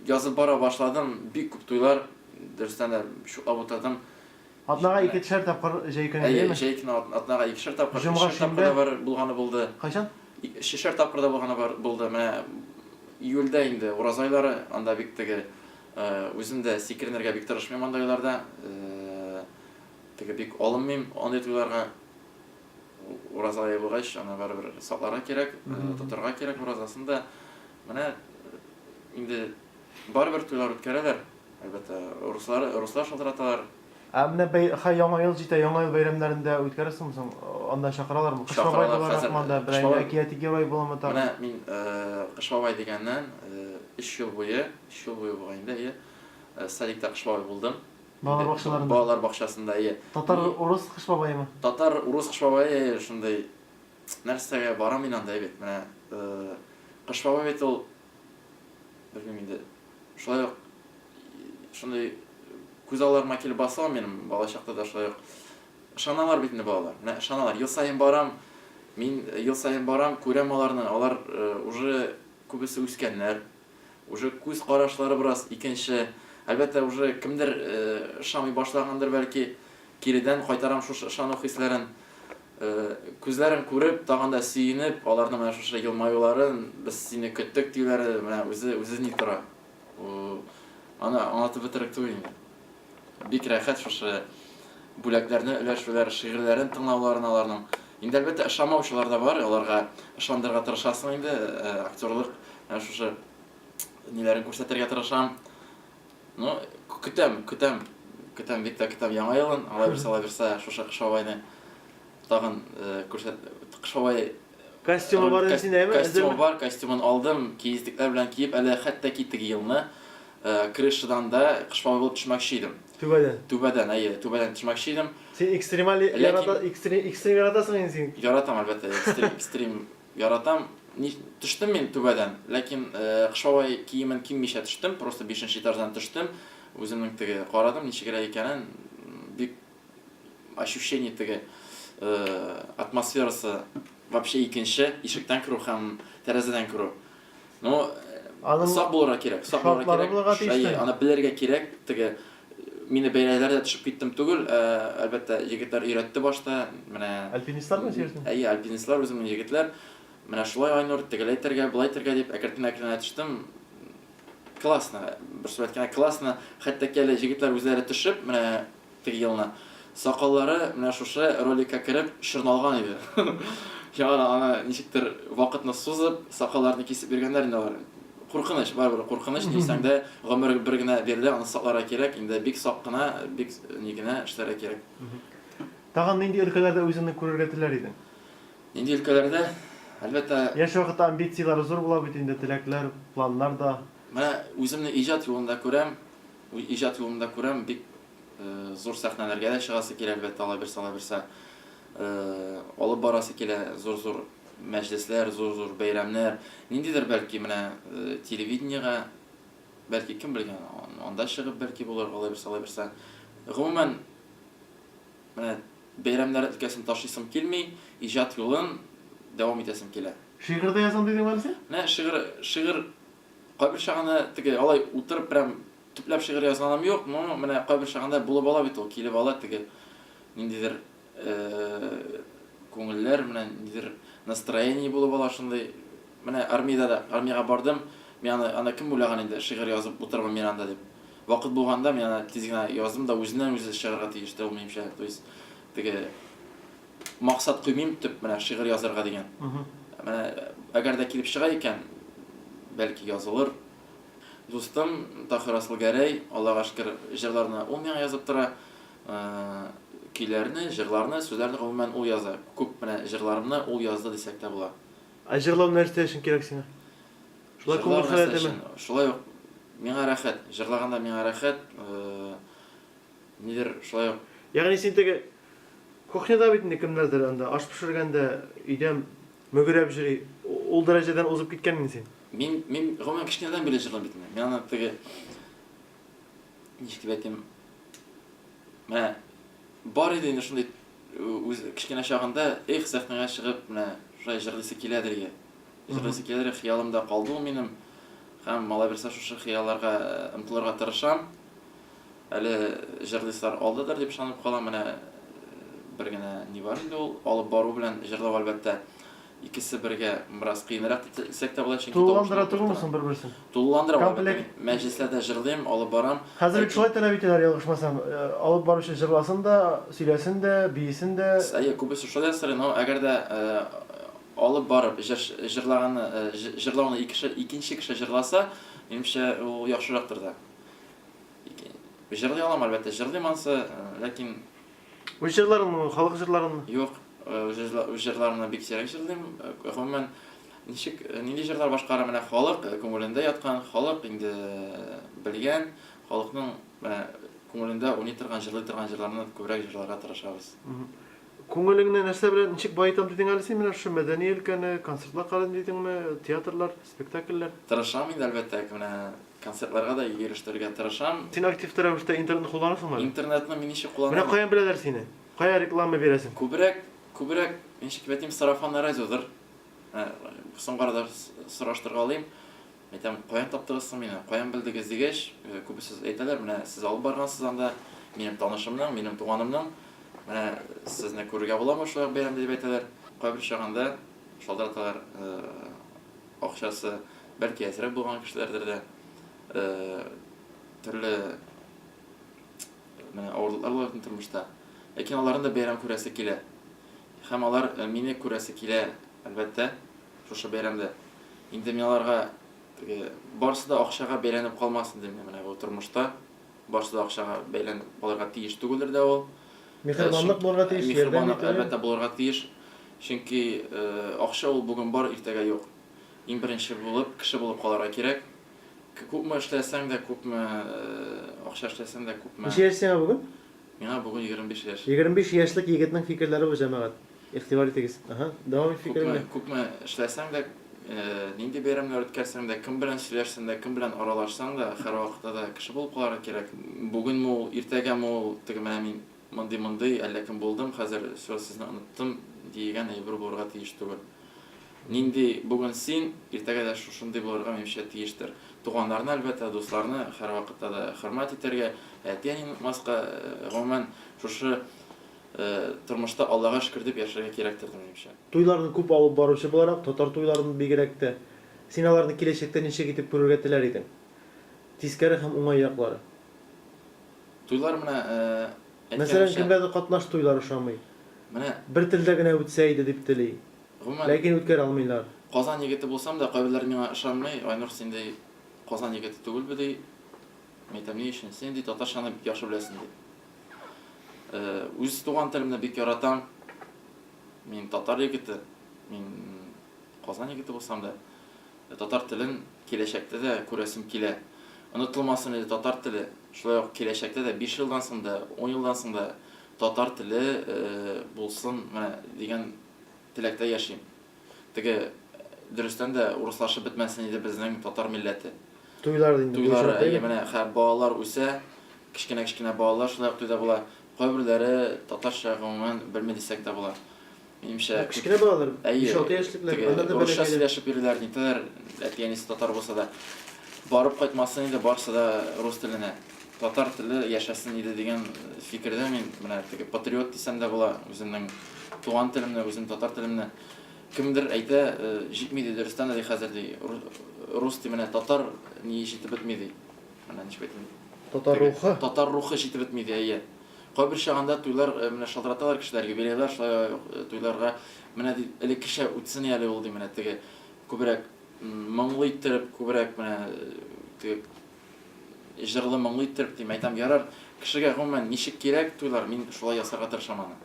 язып бара башладым, бик күп туйлар, дөрестән дә, чутлап утырдым. Атнага икешәр тапкыр җәй көне, Әйе, әйеме? җәй көне атнага икешәр тапкыр, Җомга, өчәр тапкыр да шимбә. бар булганы булды. Кайчан? Өчәр тапкыр да булганы бар булды. Менә июльдә инде ураза айлары, анда бик теге үзем дә сикеренергә бик тырышмыйм андый айларда. Теге бик алынмыйм андый туйларга. Ураза ае булгач, аны барыбер сакларга кирәк, тотарга кирәк уразасын да. Менә инде барыбер туйлар үткәрәләр. Әлбәттә, руслар, руслар шалтыраталар. Ә менә бәй, хә, Яңа ел җитә, Яңа ел бәйрәмнәрендә үткәрәсеңме соң? Анда чакыралармы? Кыш бабай Чакыралар буларакмы хәзер. анда, Кыш берәр бабай. әкияти герой буламы тагын? Менә мин Кыш бабай дигәннән, өч ел буе, өч ел буе бугай инде, әйе, садикта Кыш бабай булдым. Балалар бакчаларында? Балалар бакчасында, әйе. Татар, урыс Кыш бабаемы? Татар, урыс Кыш бабае, әйе, шундый. Нәрсәгә барам мин анда, әйбәт. Менә Кыш бабай бит ул, белмим инде, шулай ук шундый күз алларыма килеп баса ул минем, балачакта да шулай ук. Ышаналар бит инде балалар. Менә ышаналар. Ел саен барам, мин ел саен барам, күрәм аларны. Алар уже күбесе үскәннәр. Уже күз карашлары бераз икенче. Әлбәттә, уже кемдер ышанмый башлагандыр, бәлки. Киредән кайтарам шушы ышану хисләрен. Күзләрен күреп, тагын да сөенеп, аларның менә шушы елмаюларын, без сине көттек диюләре, менә үзе, үзе ни тора. Аны аңлатып бетерерлек түгел инде. Бик рәхәт шушы бүләкләрне өләшүләр, шигырьләрен тыңлауларын аларның. Инде, әлбәттә, ышанмаучылар да бар, аларга ышандырырга тырышасың инде, актерлык менә шушы ниләрен күрсәтергә тырышам. Ну, көтәм, көтәм, көтәм, бик тә көтәм Яңа елын. Алла бирсә, Алла бирсә, шушы Кыш бабайны тагын э, күрсәт. Кыш бабай Костюмы бар инде синдә, әйме? Костюмы бар, костюмын алдым, киездекләр белән киеп, әле хәтта ки теге елны э, крышадан да Кыш бабай булып төшмәкче идем. Түбәдән. Түбәдән, әйе, түбәдән төшмәкче идем. Син экстремаль ярата, экстрим, экстрим яратасың инде син. Яратам, әлбәттә, экстрим, экстрим Яратам. Ни, төштем мин түбәдән, ләкин Кыш бабай киемен киммичә төштем, просто бишенче этаждан төштем. Үземнең теге карадым, ничегрәк икәнен, бик ощущение теге атмосферасы вообще икенче, ишектән керү һәм тәрәзәдән керү. Ну, Аның сак булырга кирәк, сак булырга шартлары кирәк. булырга тиеш Әйе, тә. аны белергә кирәк, теге мине бәйләделәр дә төшеп киттем түгел, әлбәттә, егетләр өйрәтте башта, менә. Альпинистлар белән сөйләштең? Әйе, альпинистлар, үземнең егетләр. Менә шулай, Айнур, тегеләй итәргә, болай итәргә дип, әкертен-әкрен генә төштем. Классно, бер сүз әйткәндә, классно. Хәтта ки әле егетләр үзләре төшеп, менә Теге елны. Сакаллары менә шушы роликка кереп чорналган иде. Яңадан аны ничектер вакытны сузып, сакалларны кисеп биргәннәр инде алар. Куркыныч, барыбер куркыныч, ни дисәң дә, гомер бер генә бирелә, аны сакларга кирәк, инде бик сак кына, бик ни генә эшләргә кирәк. Тагын нинди өлкәләрдә үзеңне күрергә теләр идең? Нинди өлкәләрдә? Әлбәттә. Яшь вакытта амбицияләр зур була бит инде, теләкләр, планнар да. Менә үземне иҗат юлында күрәм, иҗат юлында күрәм, бик Зур сәхнәләргә дә чыгасы килә, әлбәттә, алай бирсә, алай бирсә. Алып барасы килә зур-зур мәҗлесләр, зур-зур бәйрәмнәр. Ниндидер, бәлки, менә телевидениегә, бәлки, кем белгән, анда чыгып, бәлки, булыр, алай бирсә, алай бирсә. Гомумән, менә бәйрәмнәр өлкәсен ташлыйсым килми, иҗат юлын дәвам итәсем килә. Шигырь дә язам дидең әле син? Менә шигырь, шигырь кайбер чагында теге алай утырып прям Төпләп шигырь язганым юк, но менә кайбер чагында булып ала бит ул, килеп ала теге ниндидер күңелләр, менә ниндидер настроение булып ала шундый. Менә армиядә дә, армиягә бардым, мин аны, аны кем уйлаган инде, шигырь язып утырырмын мин анда дип. Вакыт булганда мин аны тиз генә яздым да, үзеннән-үзе чыгарга тиештер ул минемчә. То есть теге максат куймыйм төп менә шигырь язарга дигән. Менә әгәр дә килеп чыга икән, бәлки язылыр. Дустым Таһир Асылгәрәй, Аллага шөкер, җырларны ул миңа язып тора. Көйләрне, җырларны, сүзләрне гомумән ул яза. Күп менә җырларымны ул язды дисәк тә була. Ә җырлау нәрсә өчен кирәк сиңа? Шулай күңел Җырлау нәрсә халәтеме? өчен? Шулай ук миңа рәхәт. Җырлаганда миңа рәхәт. Нидер шулай ук. Ягъни син теге кухняда бит инде кемнәрдер анда аш пешергәндә өйдә Мөгерәп җөри. Ул дәрәҗәдән узып киткән инде син. Мин, мин гомумән кечкенәдән бирле җырлыйм бит инде. Мин аны теге, ничек дип әйтим, менә бар иде инде шундый үз кечкенә чагында, эх, сәхнәгә чыгып, менә шулай җырлыйсы киләдер иде. Җырлыйсы киләдер, хыялымда калды ул минем. Һәм алла бирсә шушы хыялларга омтылырга тырышам. Әле җырлыйсылар алдадыр дип ышанып калам. Менә бер генә ни бар инде ул, алып бару белән җырлау, әлбәттә, икесе бергә бераз кыенрак дисәк тә була, чөнки Тулыландыра түгелме соң бер-берсен? Тулыландыра, әлбәттә. Мәҗлесләрдә җырлыйм, алып барам. Хәзер бит шулай таләп итәләр, ялгышмасам, алып баручы җырласын да, сөйләсен дә, биесен дә. Әйе, күбесе шулай сорый, но әгәр дә алып барып җыр җырлаганны, җырлауны икенче кеше җырласа, минемчә, ул яхшырактыр да. Җырлый алам, әлбәттә, җырлыйм ансы, ләкин... Үз җырларыңнымы, халык җырларынмы? Юк, үз җырларымны бик сирәк җырлыйм. Гомумән, ничек, нинди җырлар башкарам, менә халык күңелендә яткан, халык инде белгән, халыкның менә күңелендә уйный торган, җырлый торган җырларны күбрәк җырларга тырышабыз. Күңелеңне нәрсә белән, ничек баетам дидең әле син менә шушы мәдәни өлкәне, концертлар карыйм дидеңме, театрлар, спектакльләр? Тырышам инде, әлбәттә, менә концертларга да йөрештерергә тырышам. Син актив рәвештә интернетны кулланасыңмы әле? Интернетны мин ничек кулланам? Менә каян беләләр сине? Кая реклама бирәсең? Күбрәк, күбрәк, ничек дип әйтим, сарафанное радиодыр. Соңгы арада сораштыргалыйм. Әйтәм, каян таптыгыз соң мине, каян белдегез дигәч, күбесе әйтәләр, менә сез алып баргансыз анда, минем танышымның, минем туганымның, менә сезне күрергә буламы шулай ук бәйрәмдә дип әйтәләр. Кайбер чагында шалтыраталар, акчасы бәлки әзрәк булган кешеләрдер дә, төрле менә авырлыклар була бит тормышта. Ләкин аларның да бәйрәм күрәсе килә. Һәм алар мине күрәсе килә, әлбәттә, шушы бәйрәмдә. Инде мин аларга теге барысы да акчага бәйләнеп калмасын дим менә бу тормышта. Барысы да акчага бәйләнеп калырга тиеш түгелдер дә ул. Миһербанлык булырга тиеш, ярдәм итү. Әлбәттә булырга тиеш. Чөнки акча ул бүген бар, иртәгә юк. Иң беренче булып, кеше булып калырга кирәк. Күпме эшләсәң дә, күпме акча эшләсәң дә, күпме. Ничә яшь сиңа бүген? Миңа бүген 25 яшь. 25 яшьлек егетнең фикерләре бу, җәмәгать. Игътибар итегез. Аһа, дәвам ит фикереңне. Күпме, күпме эшләсәң дә, нинди бәйрәмнәр үткәрсәң дә, кем белән сөйләшсәң дә, кем белән аралашсаң да, һәрвакытта да кеше булып калырга кирәк. Бүгенме ул, иртәгәме ул, теге менә мин мондый-мондый, әллә кем булдым, хәзер всё, сезне оныттым, дигән әйбер булырга тиеш түгел. Нинди бүген син, иртәгә дә шушындый булырга, минемчә, тиештер. Туганнарны, әлбәттә, дусларны һәрвакытта да хөрмәт итәргә, әти-әнине онытмаска, гомумән, шушы тормышта Аллага шөкер дип яшәргә кирәктер, минемчә. Туйларны күп алып баручы буларак, татар туйларын бигрәк тә, син аларны киләчәктә ничек итеп күрергә теләр идең? Тискәре һәм уңай яклары. Туйлар менә, әйткәнемчә. Мәсәлән, кемгәдер катнаш туйлар ошамый. Менә. Бер телдә генә үтсә иде дип тели. Гомумән. Ләкин үткәрә алмыйлар. Казан егете булсам да, кайберләре миңа ышанмый, Айнур, син, ди, Казан егете түгелме, ди. Мин әйтәм, ни өчен? Син, ди, татарчаны бик яхшы беләсең, ди. Үз туган телемне бик яратам. Мин татар егете, мин Казан егете булсам да, татар телен киләчәктә дә күрәсем килә. Онытылмасын иде татар теле. Шулай ук киләчәктә дә, 5 елдан соң да, 10 елдан соң да татар теле булсын, менә дигән теләктә яшим. Теге, дөрестән дә, урыслашып бетмәсен иде безнең татар милләте. Туйлар инде бу Туйлары, очракта, әйе, әйеме? менә хә балалар үсә, кечкенә-кечкенә балалар шулай ук туйда була. Кайберләре татарча гомумән белми дисәк тә була. Минемчә, Ә кечкенә балалар, әйе, 5-6 яшьлекләр, теге аннан да урысча бәләкәйләр. сөйләшеп йөриләр, нитәләр, әти-әнисе татар булса да. Барып кайтмасын иде барсы да рус теленә. Татар теле яшәсен иде дигән фикердә мин, менә теге патриот дисәм дә була, үземнең туган телемне, үзем татар телемне. Кемдер әйтә, җитми ди, дөрестән дә ди хәзер ди, рус ди, менә татар ние җитеп бетми ди. Менә ничек әйтим. Татар рухы. Татар рухы җитеп бетми ди, әйе. Кайбер чагында туйлар менә шалтыраталар кешеләр, юбилейлар шулай туйларга, менә ди, элеккечә үтсен әле ул ди, менә теге күбрәк моңлы иттереп, күбрәк менә теге җырлы моңлы иттереп дим, әйтәм, ярар, кешегә гомумән ничек кирәк туйлар, мин шулай ясарга тырышам аны.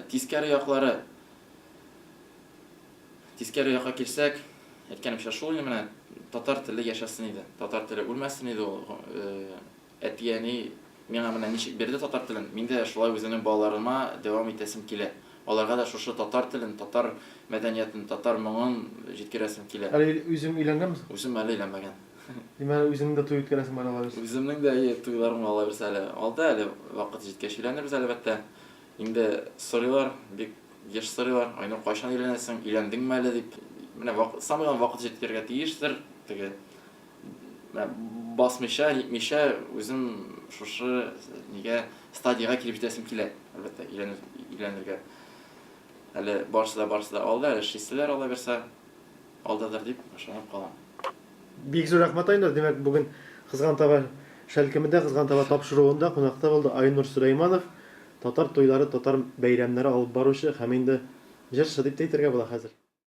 Тискәре яклары, тискәре якка килсәк, әйткәнемчә шул инде менә, татар теле яшәсен иде, татар теле үлмәсен иде ул. Әти-әни миңа менә ничек бирде татар телен, мин дә шулай үземнең балаларыма дәвам итәсем килә. Аларга да шушы татар телен, татар мәдәниятен, татар моңын җиткерәсем килә. Әле үзең өйләнгәнмесең? Үзем әле өйләнмәгән. Димәк, әле үзеңнең дә туй үткәрәсең бар, Алла бирсә. Үземнең дә, әйе, туйларым, Алла бирсә, әле алда, әле вакыты җиткәч өйләнербез, әлбәттә. Инде сорыйлар, бик еш сорыйлар, Айнур, кайчан өйләнәсең, өйләндеңме әле, дип. Менә вак, самый главный вакыт җиткерергә тиештер. теге басмыйча, нитмичә үзем шушы нигә стадиягә килеп җитәсем килә, әлбәттә, өйләнергә. Әле барысы да барысы да алда, әле эшлиселәр алла бирсә, алдадыр дип ышанып калам. Бик зур рәхмәт, Айнур. Димәк, бүген Кызган таба шәлкемендә, Кызган таба тапшыруында кунакта булды Айнур Сөләйманов, татар туйлары, татар бәйрәмнәре алып баручы һәм инде җырчы дип тә әйтергә була хәзер.